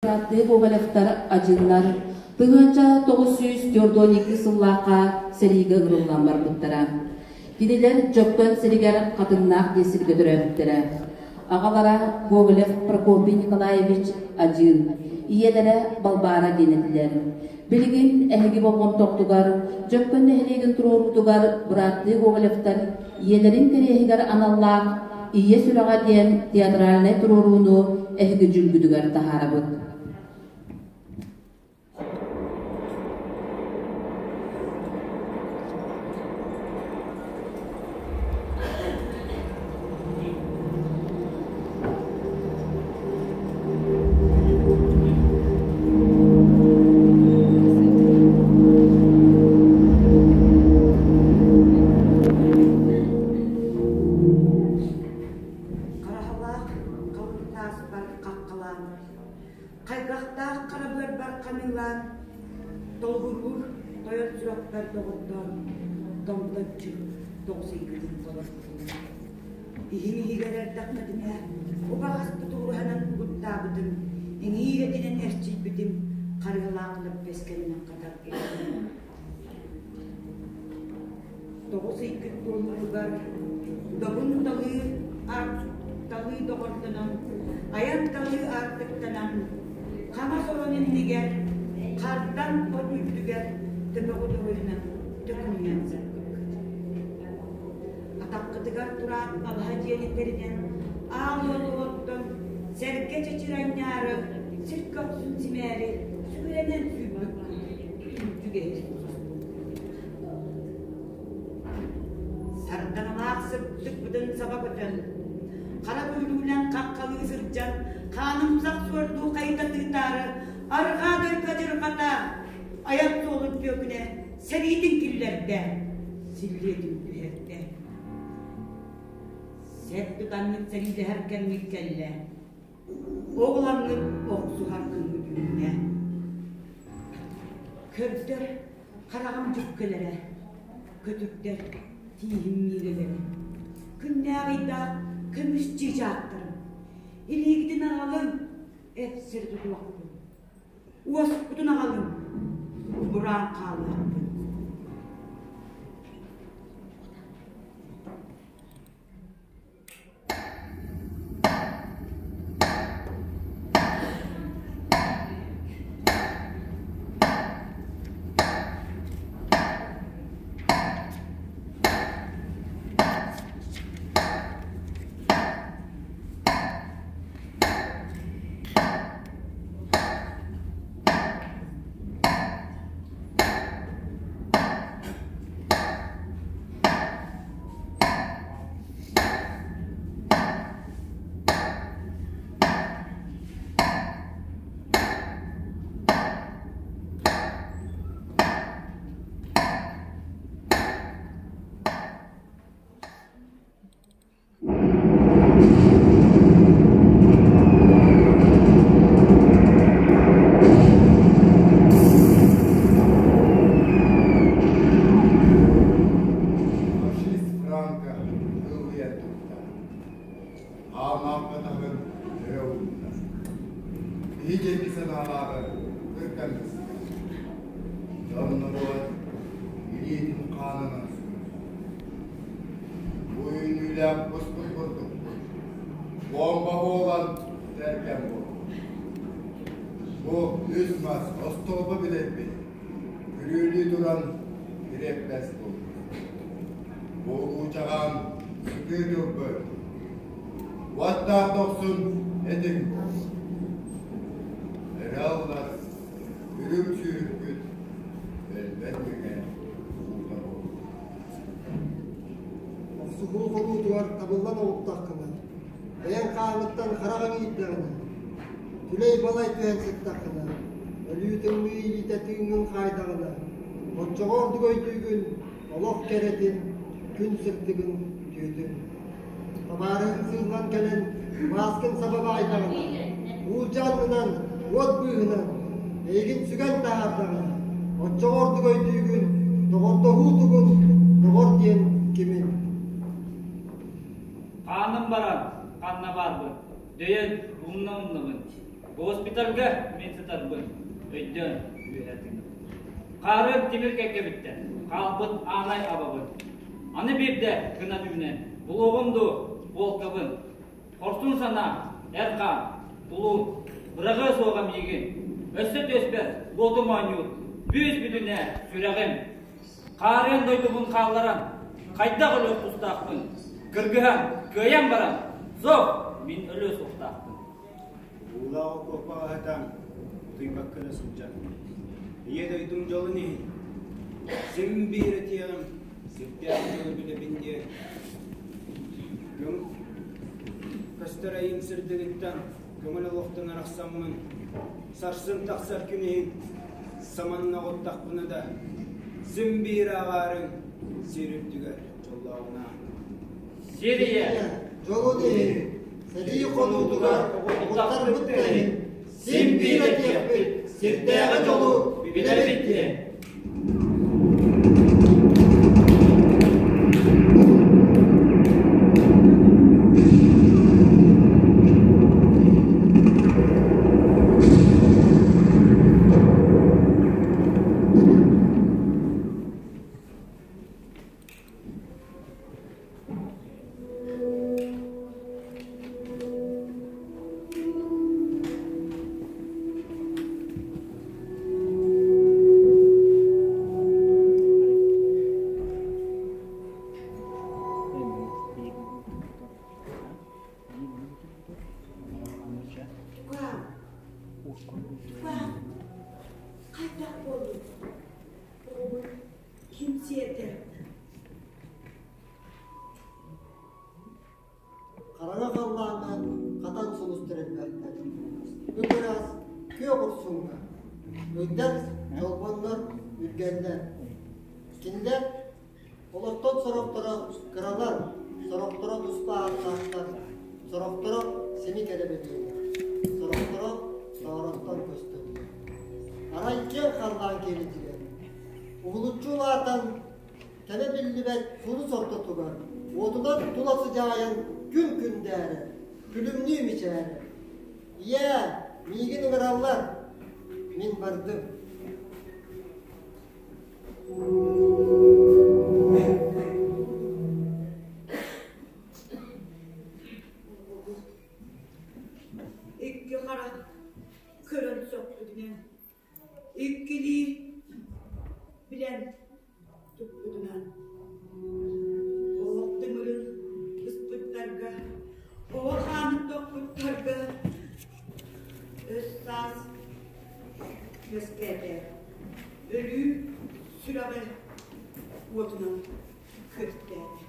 Бырааттыы Гоголевтар Адьыннар 1942 сыллаахха сэриигэ ыҥырыллан барбыттара. Кинилэр Дьөккөн сиригэр Хатыҥнаах диэн сиргэ төрөөбүттэрэ. Аҕалара Гоголев Прокопий Николаевич Адьыын, ийэлэрэ Балбаара диэн этилэр. Билигин эһиги болҕомтоҕутугар Дьөккөн нэһилиэгин туруоруутугар бырааттыы Гоголевтар ийэлэрин кэриэһигэр аналлаах Ийэ сүрэҕэ диэн театральнай туруорууну эһиги дьүүлгүтүгэр таһаарабыт. Хараһалаах халыҥ тааспар хаххалаан, хайгахтаах хара быарбар ханыылаан, толугуруур тойон сүрэхпэр доҕордоон, томточчу тоҕус ыйгытын толортум. Иһиҥ иһигэр эрдэххитинэ, убаҕаспыт уруһанан угуттаабытым, иҥиир этинэн эрчийбитим, харыһалаах лэппиэскэннэн хатарбытым. 9 ыйгыт туолуутугар добун талыы арт талыы доҕордонон, айан талыы аартыктанан, хаҥас орон иннигэр, хардан от үрдүгэр төбөҕүт уруйунан төкүнүйэн сыппыккыт. Атаххытыгар тураат алаһа дьиэни тэринэн, аал уоту оттон, сэргэ чэчир анньаары, сир көхсүн симээри сүгүрэнэн сүүрбүккүт, үгэһи Сардаҥалаах сырдыкпытын саба көтөн, хара күүрүүнэн хаххалыы сылдьан, хаанымсах суордуу хайыта тыытаары, арҕаа дойду адьырҕата айан суолун түөкүнэ сэриитин киллэрдэ, силлиэтин түһэрдэ. Сэп тутаҥҥыт сэриилэһэр кэмҥит кэллэ. Оҕолоҥҥут охсуһар күҥҥүт үүннэ. Көрдөр хараҕым дьүккэлэрэ, көтүрдэр тииһим миилэлэрэ, күннээх ыйдаах көмүс чыычаахтарым, илиигитин аҕалыҥ, эт сир тутуохпун, уоспутун аҕалыҥ, убураан хаалыахпын. Фашист Франко ыллыйан турда. Аамааппатаҕын өрө уунна. Биһи диэки санаалааҕы кырган быста. Дьон норуот илиитин хаанынан суруйда. Бу үүнүүлээх буспут бурдукпут. Буомба буолан тэргэн буолбут. Бу үс мас остуолба билэрбит. Күрүөлүү туран кириэппэс буолбут. Бу уучаҕаан сытыы тылбыт. Уоттаах дохсун этиҥ буолбут. Эрэ аллар үрүҥ сүүрүккүт өлбөт мэҥэ уута буолбут. Охсуһуу хонуутугар табыллан оҕуттаххына, бэйэҥ хааҥҥыттан хараҕыҥ иирдэҕинэ, түлэй-балай түһэн сыттаххына, өлүү тымныы илиитэ тыыҥҥын хаайдаҕына, оччоҕо ордук өйдүүгүн олох кэрэтин, күн сырдыгын үтүөтүн. Табаарыһыҥ сыыллан кэлэн мааскын саба баайдаҕына, уулдьа аннынан, уот быыһынан эйигин сүгэн таһаардаҕына, оччоҕо ордук өйдүүгүн, доҕордоһуу тугун, доҕор диэн кимин. Хааным баран, ханна баарбын, дөйөн умна-умнабын. Госпитальга мин сытарбын өйдөөн үөһэ тыынным. Хаарыан тимир кэккэбиттэн хаалбыт аанай абабын. Аны биирдэ гына түүнэн булуоҕум дуу буолкабын. Хорсун санаа, эр хаан, тулуур, быраҕыа суоҕа миигин. Өссө түөспэр уотум оонньуур, бүүс бүтүнэ сүрэҕим. Хаарыан дойдубун хаалларан, хайдах өлүөх тустаахпын? Кыргыһан, кыайан баран, суох, мин өлүө суохтаахпын. Уулаах окуопаҕа сытан, утуйбакка да сылдьан. Ийэ дойдум дьолун иһин, син биир этиэҕим, сирдээх дьолу билэбин диэн. Көстөр айым сырдыгыттан көҥүл олохтон арахсаммын, сарсын тахсар күн иһин саманна оҕуттахпына да, син биир ааҕаарыҥ сир үрдүгэр дьоллооҕуна. Сир ийэ Дьолун иһин, сэрии хонуутугар оҕуттарбыт да иһин, син биир этиэхпит, сирдээҕи дьолу билэбит диэн. Тукаам, тукаам, хайдах буоллуҥ? Оҕобут ким сиэтэ? Хараҥа халлааҥҥа хатан сулустар элбэхтэр. Ып-ыраас күөх урсуҥҥа ыйдар, чолбоннор үргэллэр. Кинилэр олортон сорохторо кыралар, сорохторо туспа ааттаахтар, сорохторо симик эрэ бэлиэлэр, сорохторо соороттон көстөллөр. Арай киэҥ халлаан киэлитигэр уһулуччу улаатан Кэлэ биллибэт сулус ортотугар уотунан тула сыдьаайан күн күндээрэ, күлүмнүү мичээрэ. Ийээ, миигин ыҥыраллар, мин бардым. Икки харах көрөн сөхпүтүнэн иккилии билэн туппутунан олох тымырын ыспыттарга, оҕо хаанын тохпуттарга өс саас үөскээтэ. Өлүү сүрэҕи уотунан күөстээтэ.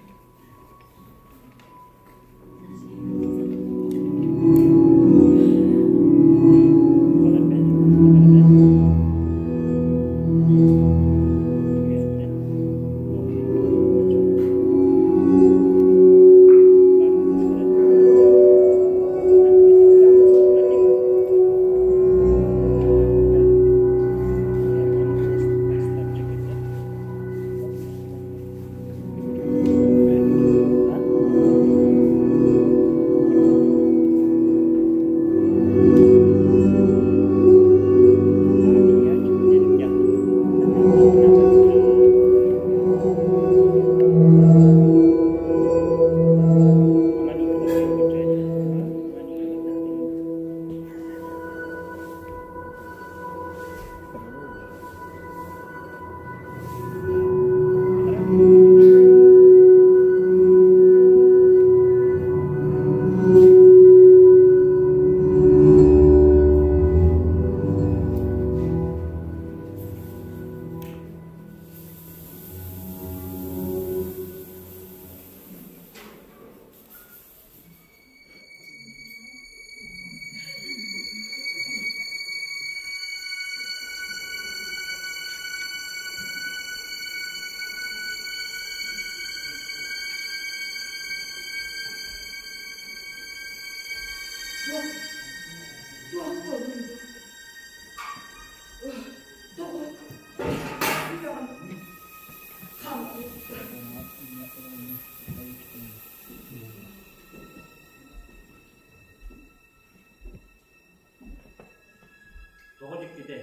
Тоҕо дьиктитэй,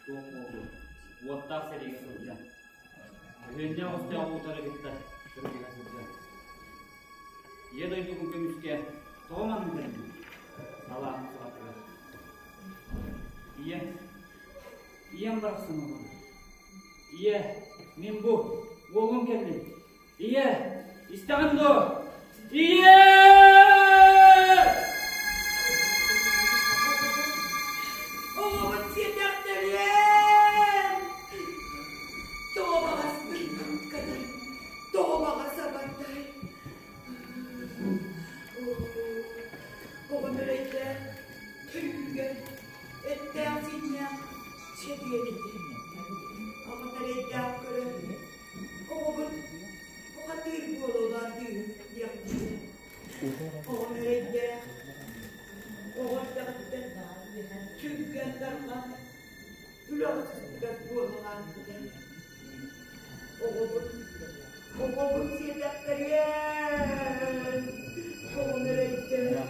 туох буоллун, уоттаах сэриигэ сылдьан, өһүөннээх өстөөх утары кытта кыргыһа сылдьан. Ийэ дойдугун көмүскэ тоҕо маннык кэллиҥ? Салааһын саҕатыгар. Ийэ, ийэм барахсан олорор. Ийэ, мин бу, уолум кэллим. Ийэ, истэҕин дуо? Ийэ! Оҕобут сиэтэхтэриэн! Тоҕо баҕас быыккатай, тоҕо баҕас абардай. Оҕом эрэйдээх, төрүүгэр, эттээх-сииннээх чэбиэн этэ. Аҕата эрэйдээх көрөн, Оҕобут бухатыыр буола улаатыыһын диэхтиирэ. Оҕом эрэйдээх, оҕо эрдэҕиттэн түргэн тарҕан, үлэҕэ сыстыгас буола улааппыта. Оҕобут, оҕобут сиэтэхтэриэн, оҕом эрэйдээх.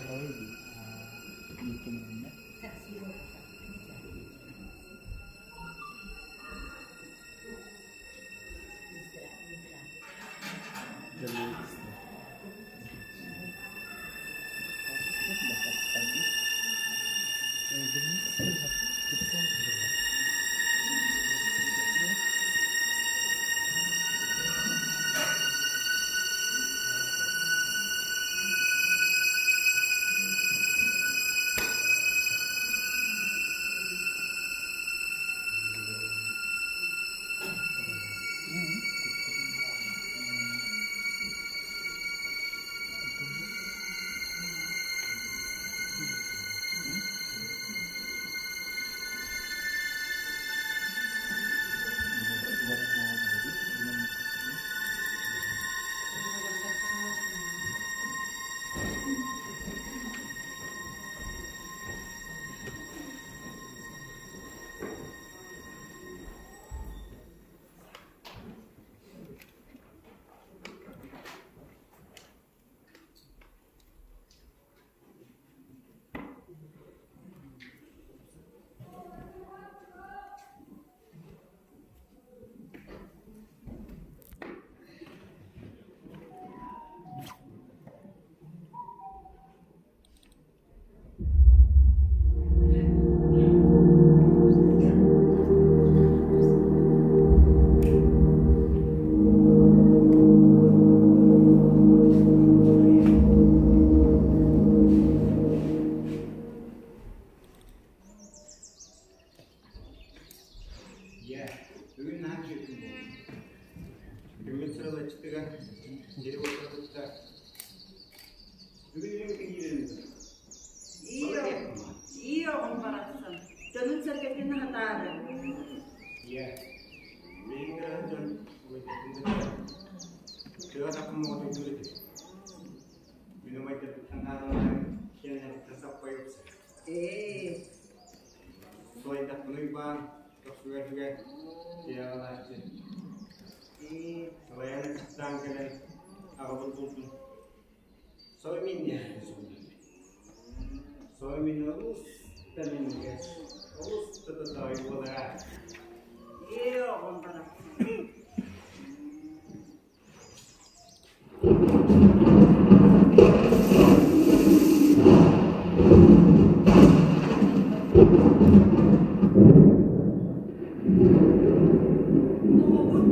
Ийээ, бүгүн наһаа үчүгэй буолла. Күммүт сыралаччытыгар сири уоттарбытта. Бүгүн үлэм киирэн Ии оҕом барахсан, дьонун сэргэтин аһатаары. Ийээ, билигин кыраһын дьон убайдарын кытта тыа такым оҕотуйдуур этим. Мин убайдарбыттан хаалан киэнэриттэн саппай упсар. Ээ, Сылайдахпына уйбаан, көхсүгэр тирэҕэлээччи. Сылайан ыччаттаан кэлэн аҕабыт булдун. Сой минньиэхэ Сой мин олус да минньигэс, олус да тотоойу буолара. Ээ, оҕом барахсан. Оҕобун,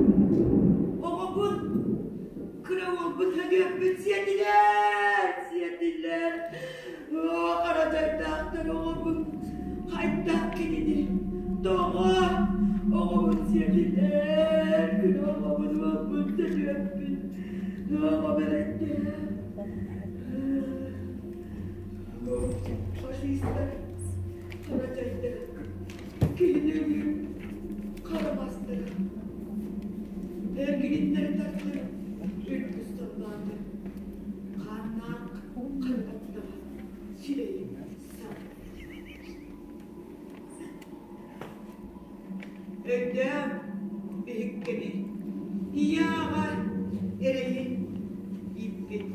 оҕобун, кыра уолбут Һөгүөппүт сиэтилэр, сиэтилэр. Оо, хара дьайдаахтар оҕобун, хайдах кинини, тоҕо оҕобун сиэтилэр, күн оҕобун уолбун Һөгүөппүт, оҕом эрэйдээх. Фашистар хара дьайдара киһини өлүү хара мастара эргилиннэри тартар үргүс саллаата хааннаах хара баттаҕа сирэйин сап Өйдөөн биһиккэни ийэ аҕа эрэйин ииппит.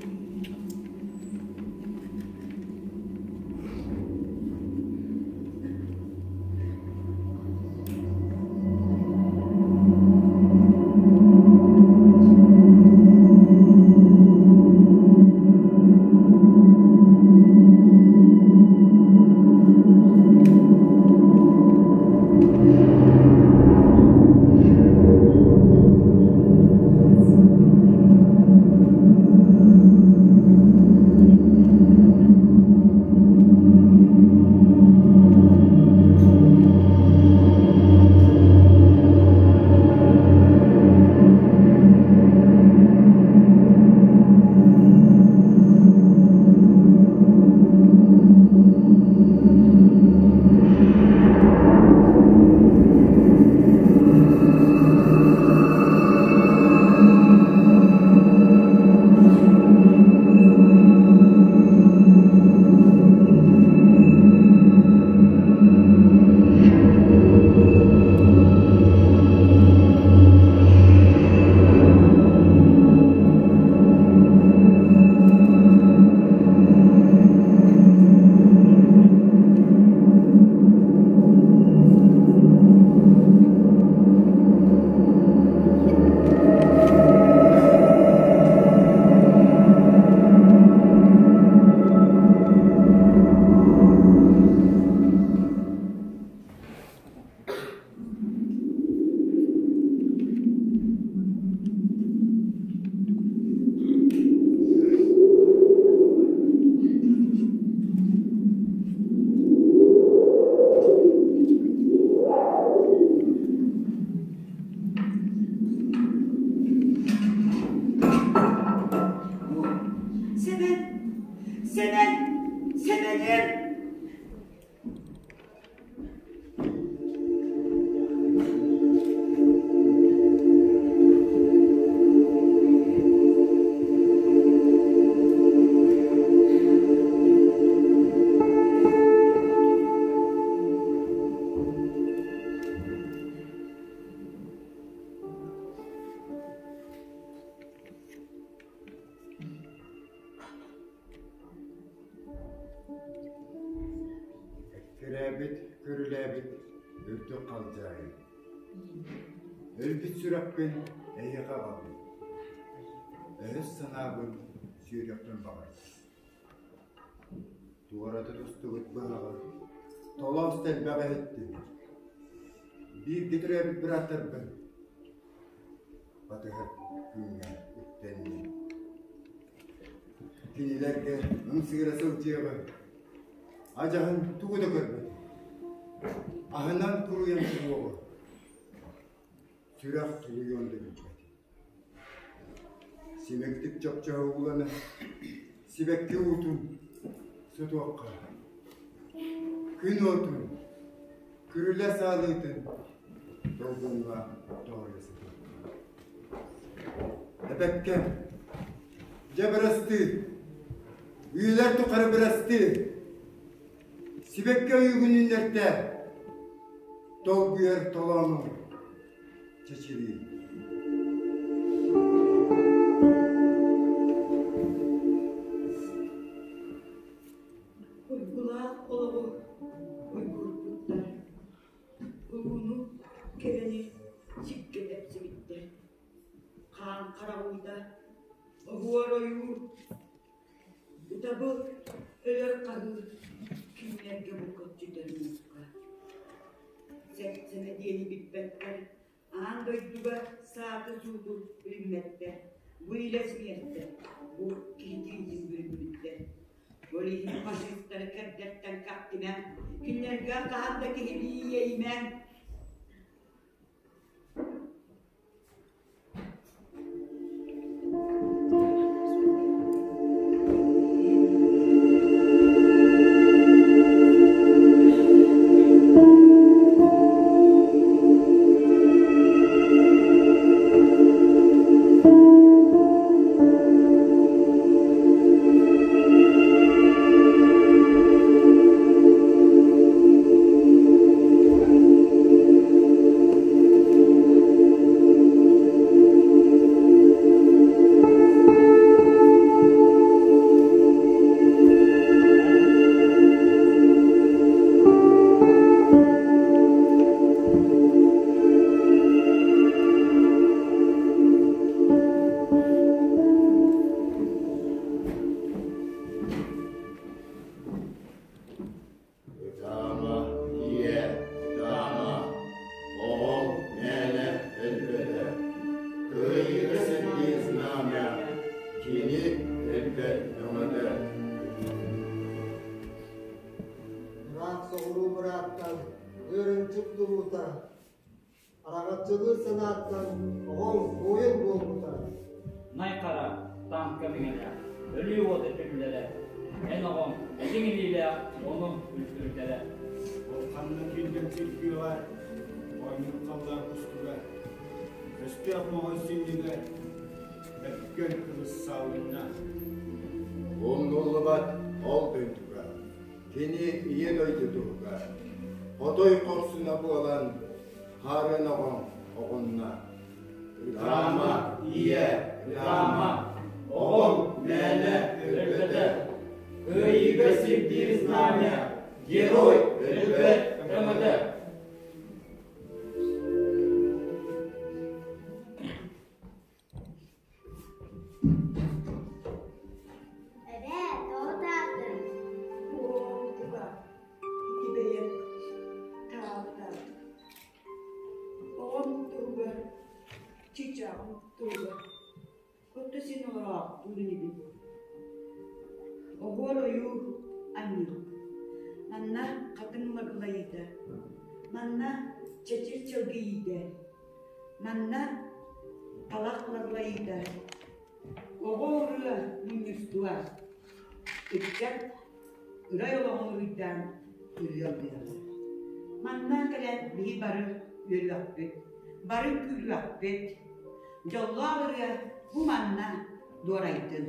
Үрдүк халдьаайы. Өлбүт сүрэхпин эйиэхэ аҕаллым. Өһөс санаабын сүөрүөхпүн баҕардым. Туората тустубут быһаҕы толоос элбэҕи иһиттим. Бииргэ төрөөбүт бырааттарбын батыһар күҥҥэ үктэнним. Кинилэргэ ымсыыра сылдьыаҕым, адьаһын тугу да көрбөтүм. Аһынан куруйан туруоҕу, сүрэх тулуйуон да билбэтим. Симиктик чопчоһо уулана, сибэкки уутун сотуохха, күн уотун, күрүлэ саалыытын долгуҥҥа тоһуйа сытыахха. Эбэккэм, дьэ бырастыы, үйэлэр тухары бырастыы, сибэкки ойуугун үүннэртэ, долгуйар толоону чэчирии. Уйгулаах олоҕу уйгуурбуттар, улууну, кэрэни сиргэ тэпсибиттэр. Хаан харабылда, оһуор ойуу, утабыл өлөр хаһыы кинилэргэ булгуччу төрүммүккэ. Сэп-сэмэ диэни билбэттэр, аан дойдуга сааты-сууту билиммэттэр, бу илэ смертэр, бу киһи тириитин бүрүммүттэр. Ол иһин фашистары кэрдэттэн кэхтимэҥ, кинилэргэ хаһан да киһилии иэйимэҥ. Ытаама, ийэ, ытаама, оҕоҥ мээнэ өлбөтө. Кыайыыга сирдиир знамя, кини өлбөт өҥөтө. Ыраах соҕуруу бырааттан ыырынчык дулуута, Араҥаччылыыр санааттан оҕоҥ буойун буолбута. Най хара, тааҥка миҥэлээх, өлүү уота түллэрэ, эн оҕоҥ этиҥ илиилээх ону үлтүрүтэрэ. Ол ханна кииргэн сиргиэҕэ, оонньуур халлаан кустуга, өстөөх моҕой сүнньүгэ, мөккөн кылыс саалынна. Умнуллубат ол дойдуга, кини ийэ дойду туһугар, хотой хорсуна буолан Хаарыан оҕоҥ оҕунна. Ытаама, ийэ, ытаама, оҕоҥ мээнэ өлбөтө. Кыайыыга сирдиир знамя, герой өлбөт өҥөтө. Эбээ, тоҕо тааттын? Уоптуга, ити бэйэм таабыта. Оҕом туһугар, чычааҕым туһугар. Отто син олороохтуур инибин. Оһуор ойуу анньыы. Манна хатыҥ лаглайыыта. Манна чэчир чэлгийиитэ. Манна талах лаглайыыта. Оҕо ырыа мунньустуа. Ыччат ырай олоҕун уруйдаан ырыа ыллыаҕа. Манна кэлэн биһи бары үөрүөхпүт, бары күүрүөхпүт. Дьоллоох ырыа бу манна дуорайдын.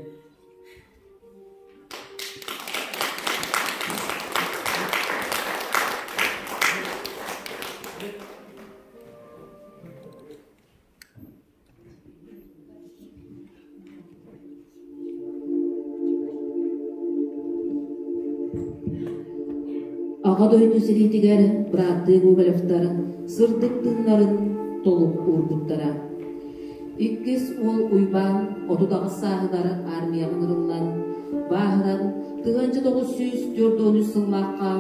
Аҕа дойду сэриитигэр бырааттыы Гоголевтар сырдык тыыннарын толук уурбуттара. Иккис уол Уйбаан 38 сааһыгар армияҕа ыҥырыллан, бааһыран 1943 сыллаахха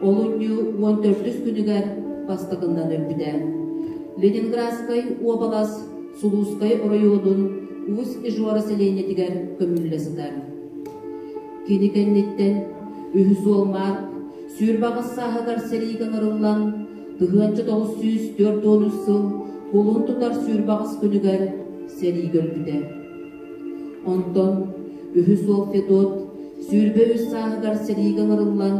олунньу 14 күнүгэр бастакыннан өлбүтэ. Ленинградскай уобалас Сулуускай оройуонун Усть-Ижора сэлиэнньэтигэр көмүллэ сытар. Кини кэнниттэн үһүс уол Марк 28 сааһыгар сэриигэ ыҥырыллан, 1943 сыл кулун тутар 28 күнүгэр сэриигэ өлбүтэ. Онтон үһүс уол Федот 23 сааһыгар сэриигэ ыҥырыллан,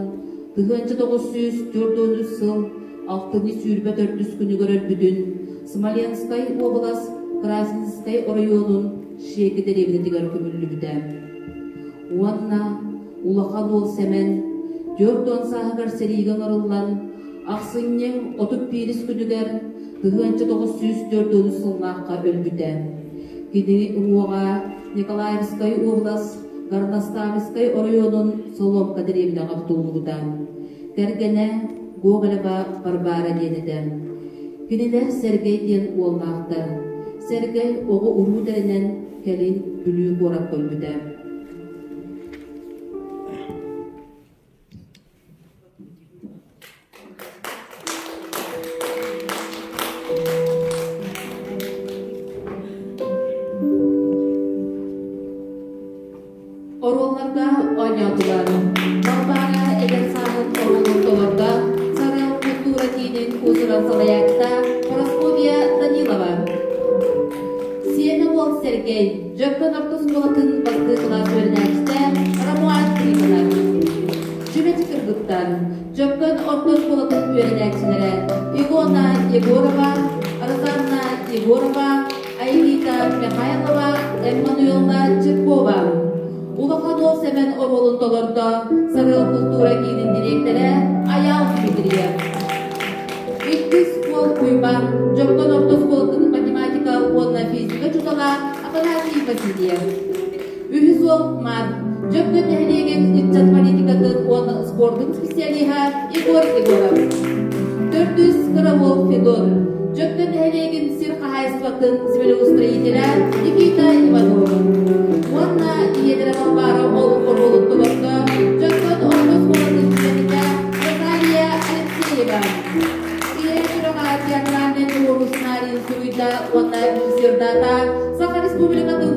1943 сыл алтынньы 24 күнүгэр өлбүтүн Смоленскай уобалас Краснинскай оройуонун Шеки дэриэбинэтигэр көмүллүбүтэ. Уонна улахан уол Сэмэн 40 сааһыгар сэриигэ ыҥырыллан, ахсынньы 31 күнүгэр 1943 сыллаахха өлбүтэ. Кини уҥуоҕа Николаевскай уобалас Горностаевскай оройуонун Соломка дэриэбинэҕэ тутуллубута. Кэргэнэ Гоголева Варвара диэн этэ. Кинилэр Сэргэй диэн уоллаахтар. Сэргэй оҕо-уруу тэринэн кэлин Бүлүү куоракка өлбүтэ. Оруолларга оонньоотулар. Балбаара эдэр сааһын оруолун толордо Сарыал култуура киинин уусуран салайааччыта Парасковья Данилова. Сиэнэ уол Сергей, Дьөппөн орто оскуолатын бастыы кылаас үөрэнээччитэ Ромуальд Трифонов. Чүмэчи кыргыттар, Дьөппөн орто оскуолатын үөрэнээччилэрэ Илона Егорова, Розанна Егорова, Аэлита Михайлова, Эммануэлла Чиркова. Улахан уол Сэмэн оруолун толордо Сарыал култуура киинин дириэктэрэ Айаал Дмитриев. Иккис уол Уйбаан, Дьоҥтон орто оскуолатын математика уонна физика учуутала Афанасий Васильев. Үһүс уол Марк, Дьөппөн нэһилиэгин ыччат политикатын уонна спордун специалиһа Егор Егоров. Төрдүс кыра уол Федот, Дьөппөн нэһилиэгин сир хаһаайыстыбатын землеустроителя Никита Иванов. Уонна ийэлэрэ Балбаара ол оруолун толордо Дьөппөн орто оскуолатын студента Наталья Алексеева. Ийэ сүрэҕэ театральнай туруоруу сценарийын суруйда уонна режиссердаата Саха Республикатын